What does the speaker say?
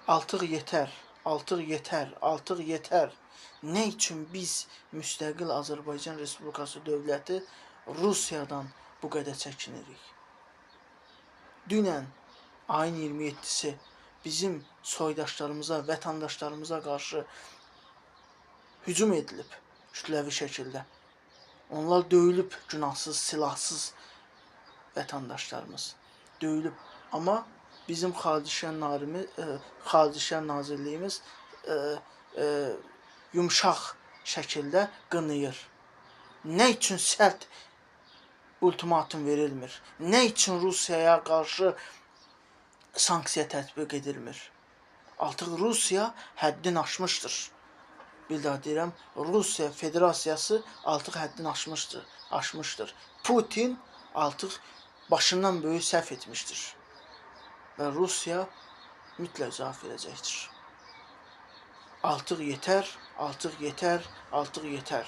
Artıq yetər, artıq yetər, artıq yetər. Nə üçün biz müstəqil Azərbaycan Respublikası dövləti Rusiyadan bu qədər çəkinirik? Dünən ayın 27-si bizim soydaşlarımıza, vətəndaşlarımıza qarşı hücum edilib kütləvi şəkildə. Onlar döyülüb, günahsız, silahsız vətəndaşlarımız döyülüb. Amma bizim Xarici İşlər Nazirliyimiz yumşaq şəkildə qınayır. Nə üçün sərt ultimatum verilmir? Nə üçün Rusiyaya qarşı sanksiya tətbiq edilmir? Artıq Rusiya həddini aşmışdır. Bir daha deyirəm, Rusiya Federasiyası artıq həddini aşmışdır, aşmışdır. Putin artıq başından böyük səhv etmişdir. Və Rusiya mütləq cavab verəcəkdir. Artıq yetər, artıq yetər, artıq yetər.